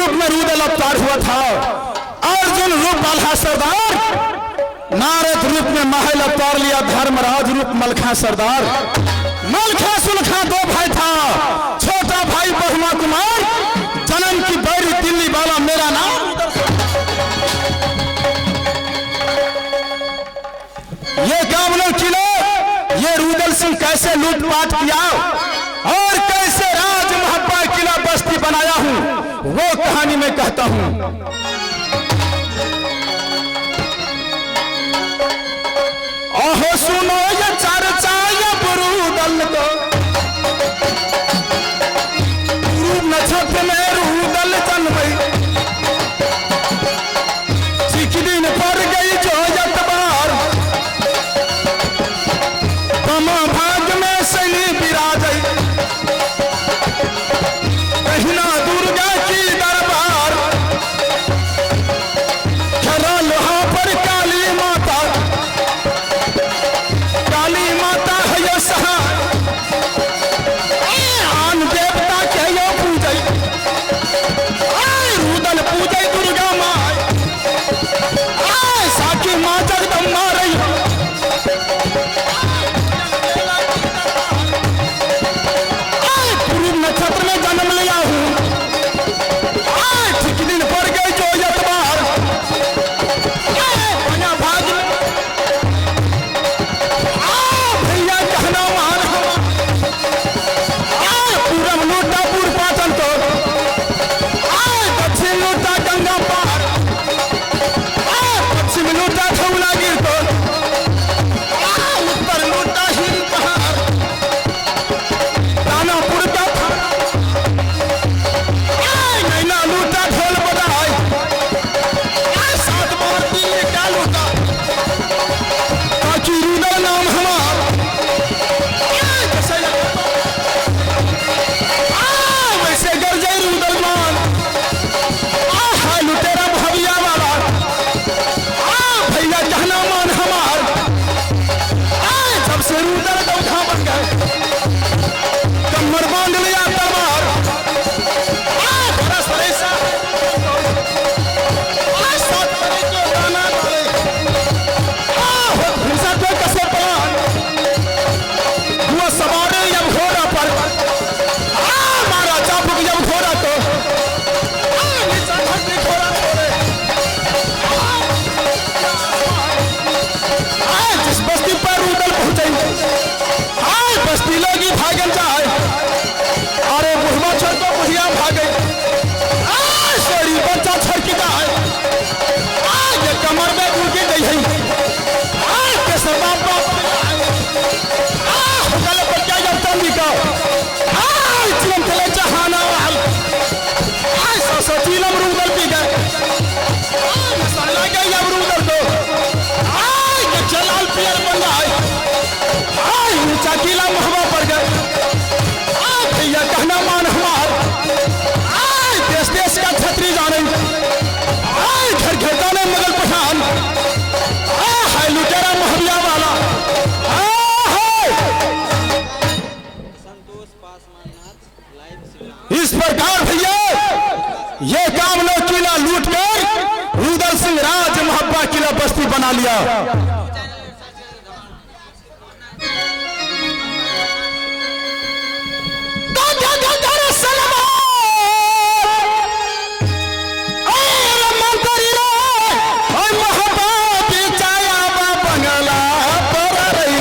रूप में रुदल अवतार हुआ था। अर्जुन रूप बाल्हा सरदार, नारद रूप में महल अवतार लिया, धर्मराज रूप मलखा सरदार। मलखा सुलखा दो भाई था, छोटा भाई बहुमा कुमार, जन्म की बैरी दिल्ली वाला मेरा नाम। ये कामलो किलो ये रुदल सिंह कैसे लूटपाट किया और कैसे राज मोहब्बा किला बस्ती बनाया हूं, वो कहानी मैं कहता हूं। ओहो सुनो ये चर्चा ये रुदल को, नक्षत्र में रुदल जन्म, दिन पर गई जो यतबार, तमा भाग में शनि विराजई, कहिना दुर्गा की दरबार, खरा लोहा पर काली माता, काली माता है यो सहाय, आन देवता के यो पूजई, रुदल पूजई दुर्गा माई, साखी माँ जगदम्बा रही। पूर्व नक्षत्र में जन्म लिया हूं, ठीक दिन पर गई जो यतबार, बना भाग भैया कहना मान, पूरब लूटा पूर्व पाटन तो, दक्षिण लूटा गंगा पार, पश्चिम लूटा धौलागिर तो, उत्तर लूटा हिम पहाड़, दानापुर का थाना, नैना लूटा ढोल बजाए, सात बार दिल्ली का लूटा, ताकि रुदल नाम हमार, जैसे वैसे गरजे रुदल मान, हाय लुटेरा भविया वाला, भैया कहना मान हमार, जब से रुदल गौठा बन गए, कमर बांध लिया तलवार, बड़ा सरेसा, सात बड़े को दाना डाले, हिंसा को कसे पलान, हुआ सवारे जब घोड़ा पर, मारा चाबुक जब घोड़ा तो, नीचा धरती घोड़ा छोड़े। जिस बस्ती पर रुदल पहुंचे, आए बस्ती लोगी भागल जाए, अरे बुढ़वा छोड़ को बुढ़िया भागे, आए सोरी बच्चा छोड़ के जाए, आए ये कमर में गुड़की गई है, आए केसर बाप बाप, आए होटल बच्चा जब चांदी का, आए चिलम चले जहाना वाल, आए सौ चिलम रुदल पी गए, आए मसाला गई अब रुदल तो, आए ये चलाल पियर बन जाए, आए ऊंचा किला महवा पर गए, आए भैया कहना मान हमार, आए देश देश का छत्री जाने, आए घर घर जाने मगल पठान, आए हाय लुटेरा महबिया वाला, आए हाय। संतोष पासवान नाच लाइव सिवान। इस प्रकार भैया ये कामलो किला लूट कर रुदल सिंह राज मोहब्बा किला बस्ती बना लिया। बंगला पर रही।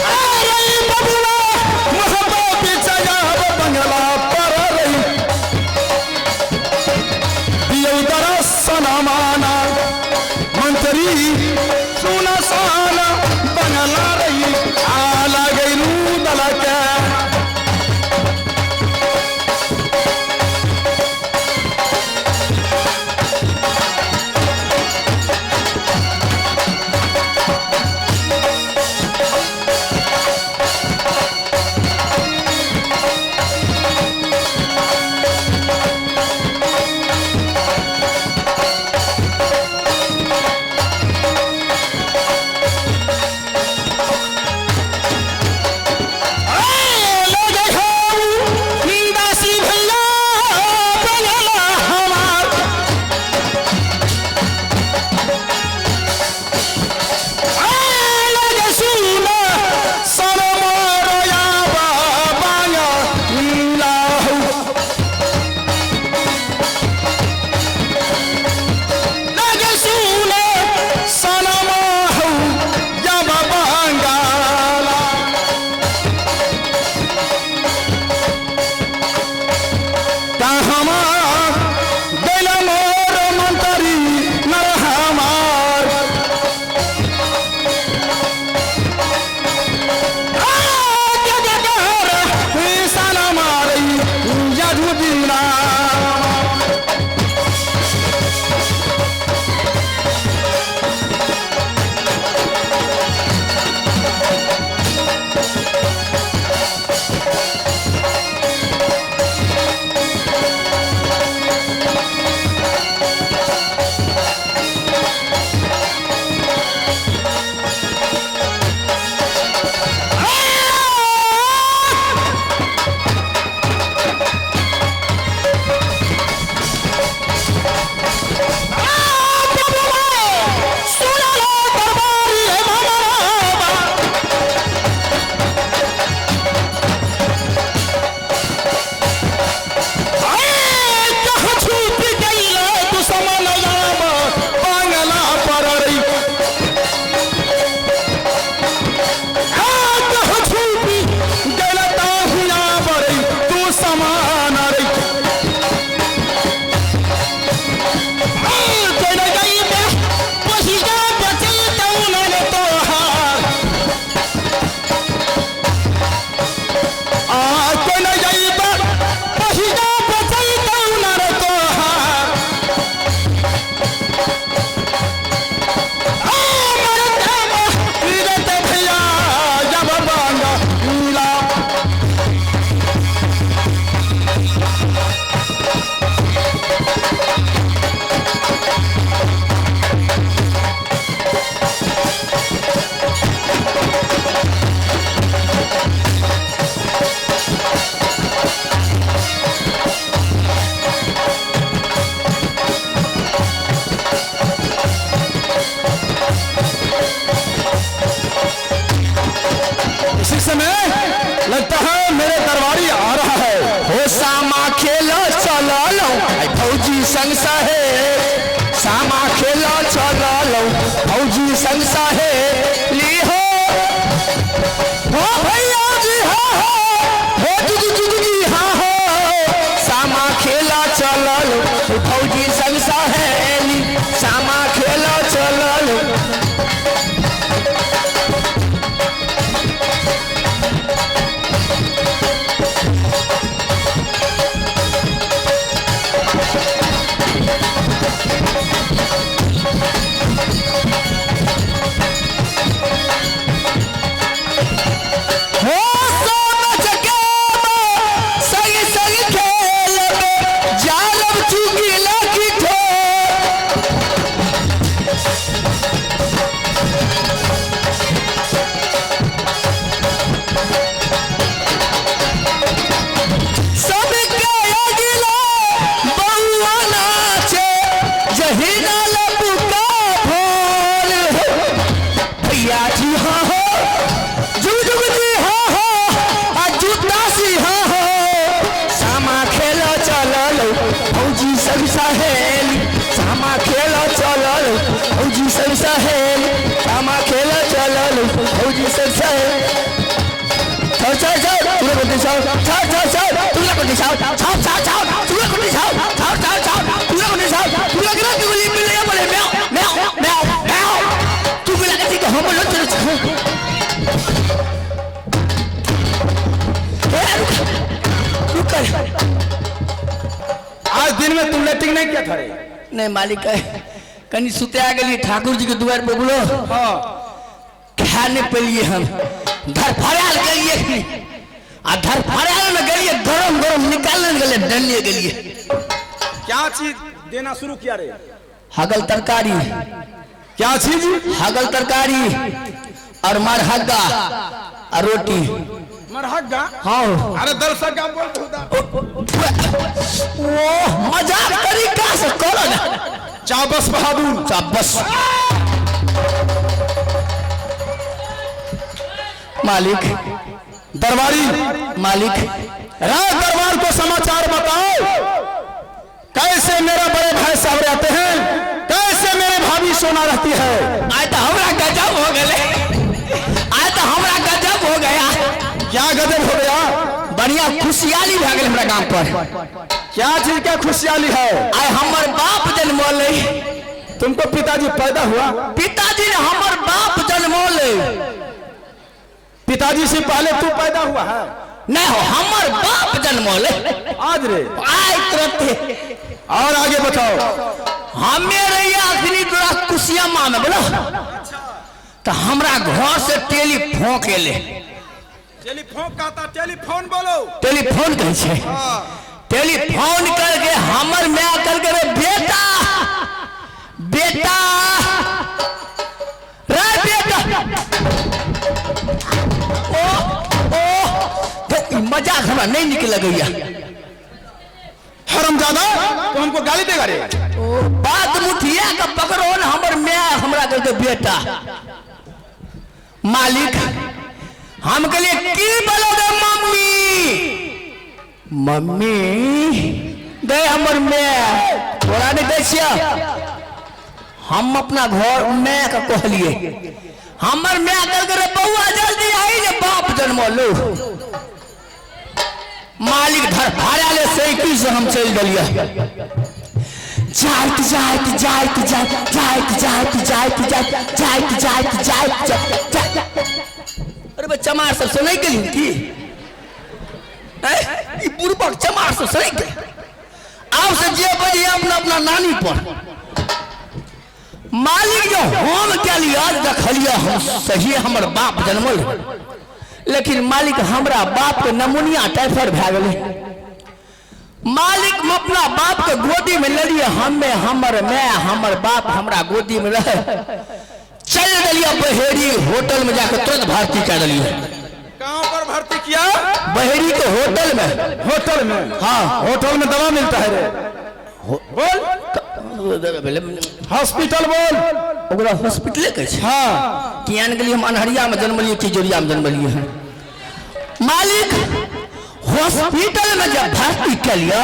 अरे बबुआ मोहब्बत चाया बंगला पर संग सहे सामा खेला चलल भौजी संग सहे ली हो हो भैया जी हो हो हो जुग जुग जी हाँ हो सामा खेला चलल भौजी संग सहेली सामा खेला चलल। हो सोना चकेबा संग संग खेलबे जालब चुगी लगी ठो। सबके अगिला बउआ नाचे जहिना लपुका भोल हो। भैया जी हाँ हो जुग जुग जी हाँ हो आ जूता सी हाँ हो सामा खेल चलल भौजी सब सहेली सामा खेल चलल भौजी सब सहेली सामा खेल चलल भौजी सब सहेली। छौ छौ छौ तुला कोटी छौ छौ छौ छौ तुला कोटी छौ छौ छौ छौ तुला कोटी छौ छौ छौ छौ तुला कोटी छौ तुला के गुली मिले बोले म्याऊ म्याऊ म्याऊ म्याऊ तू मिला के ठीक हम लोग चलो छौ। ए, रुक रुक कर। आज दिन में तुम लेटिंग नहीं किया था रे? नहीं मालिक है कहीं सुते आ गेलिए ठाकुर जी के द्वार पे बोलो। हाँ। खाने पे लिए हम धरफड़ाल गेलिए आ धरफड़ाल में गेलिए गरम गरम निकालने गेलिए डलिए गेलिए। क्या चीज देना शुरू किया रे? हगल तरकारी। क्या चीज? हगल तरकारी और मरहग्गा और रोटी। मरहग्गा? हाँ। अरे दरसगा बोल बहुत। ओ मजाक तरीका से करो ना। चाबस बहादुर। चाबस मालिक। दरबारी। मालिक। राज दरबार को समाचार बताओ, कैसे मेरा बड़े भाई साहब रहते हैं, कैसे मेरे भाभी सोना रहती है। आय तो हमरा गजब हो गए, आय तो हमरा गजब हो गया। क्या गजब हो गया? बढ़िया खुशहाली भए गेल हमरा गांव पर। क्या चीज का खुशहाली है? आय हमर बाप जन्मौले। तुमको पिताजी पैदा हुआ? पिताजी ने हमर बाप जन्मौले। पिताजी से पहले तू पैदा हुआ है? नहीं हो, हमर बाप जन्मौले। आज रे? आय तुरंत। और आगे बताओ। हमे रहिए अखनी तोरा कुशियामा में बोलो तो हमरा घर से टेलीफोन एले। टेलीफोन का था, टेलीफोन बोलो। टेलीफोन कहै छै। टेलीफोन करके हमर माय करके रे बेटा बेटा रे बेटा। ओ ओ तो ई मजाक हमरा नहीं निक लगैया। हरामजादा तो हमको गाली देगा रे? ओ बात मुठिया के पकड़ो न हमर माय हमरा कहलकै बेटा। मालिक हम कहलिए की बोलोगे मम्मी? मम्मी दे हमर माय तोरा नहीं दै छियै। हम अपना घर माय के कहलिए, हमर माय कहलकै रे बौआ जल्दी आई जे बाप जन्मलो। मालिक धरफड़ा ले साइकिल से हम चलि देलियै। जाइत जाइत जाइत जाइत जाइत जाइत जाइत जाइत जाइत जाइत जाइत जाइत। अरे बे चमार सब से नहीं गेली की? ई बुड़बक चमार सब से नहीं गेली। आब से जे बजे अपना अपना नानी पर। मालिक जो हम केलिए देखलिए हम सही हमर बाप जन्मल, लेकिन मालिक हमरा बाप के नमूनिया टाइफाइड भए गेलै। मालिक हम अपना बाप के गोदी में लेलिए, हमें हमर my हमर बाप हमरा गोदी में रहे। चल देलिए बहेड़ी होटल में जाकर तुरंत भर्ती कर देलिए। कहाँ पर भर्ती किया? बहेड़ी के होटल में। होटल में? हाँ। होटल में दवा मिलता है रे? बोल। हॉस्पिटल बोल। ओकरा हॉस्पिटले कहै छै। हाँ। कियान गेलिए हम अनहरिया में जन्मलिए कि जोरिया में जन्मलिए हैं। मालिक हॉस्पिटल में जब भर्ती के लिया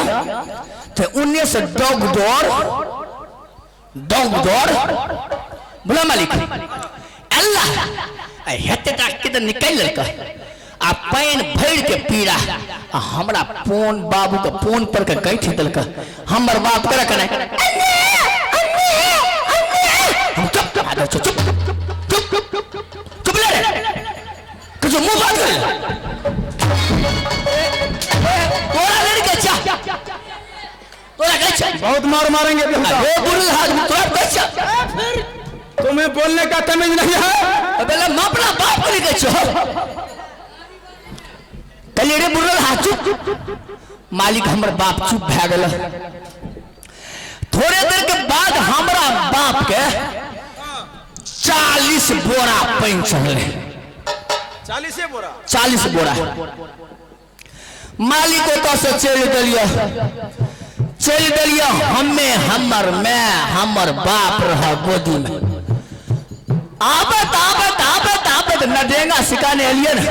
तो उन्ने से डॉक्टर डॉक्टर बोला मालिक अल्लाह हेते टा के तऽ निकलि लेलक आ पानि भरि के पीड़ा आ हमरा पोन बाबू के पोन पर के कैठ देलक। हमर बाप करे कने हम चुप चुप चुप चुप चुप ले रे कुछ मुंह बंद कर तोरा लड़के चा तोरा कहै छै। बहुत मार मारेंगे अभी हम। अरे बुढ़ आदमी तोरा कहै छै। तुम्हें बोलने का तमीज नहीं है। पहले अपना बाप को नहीं छो कहलिए रे बुढ़ल हाथ चुप। मालिक हमर बाप चुप भए गेल। थोड़े देर के बाद हमरा बाप के 40 बोरा पानि चढ़ले। 40 बोरा? 40 बोरा। मालिक ओतऽ से चलि देलियै, चलि देलियै। हमे हमर my हमर बाप रह गोदी में। आबत आबत आबत आबत नडेंगा सिकाने एलियै ने,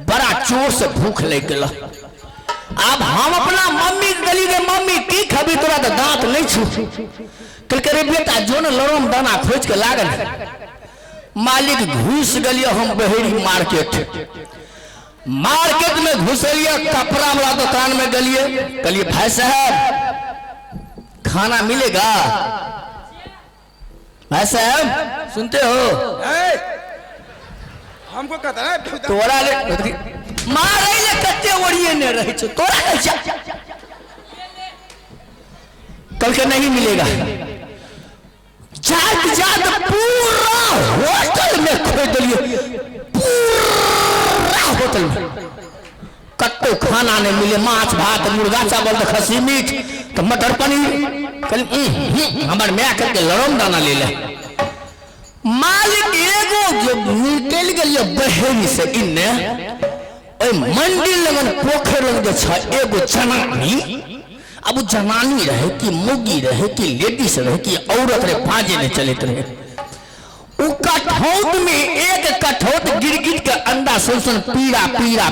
बड़ा जोर से भूख लागि गेल। आब हम अपना मम्मी के गली रे मम्मी की खबी तोरा तऽ दांत नहीं छू। कहलकै रे बेटा जो ने लरम दाना खोज के लागल। मालिक घुस गेलियै हम बहेरी मार्केट। मार्केट में घुसलियै, कपड़ा वाला दुकान में गेलियै। कहलियै भाई साहब खाना मिलेगा? भाई साहब सुनते हो? हमको कहता है तोरा ले मारै ले कते ओरिये ने रहै छौ तोरा कहै छै। कहलकै नहीं मिलेगा। जात जात पूरा होटल में खोज देलियै, पूरा होटल में कतौ खाना नहीं मिले। माछ भात मुर्गा चावल तो खस्सी मीट तो मटर पनीर। कहलियै हमर my कहलकै लरम दाना ले ले। मालिक एगो जो निकलि गेलियै बहेरी से इन्ने ओहि मंदिर लगन पोखरि लग जे छै एगो जनानी। अब उ जनानी रहे कि मुगी रहे कि लेडीज रहे कि औरत रहे, भाजे नहीं चलत रहे। उ कठौत में एक कठौत गिरगिट के अंडा सन सन पीरा पीरा।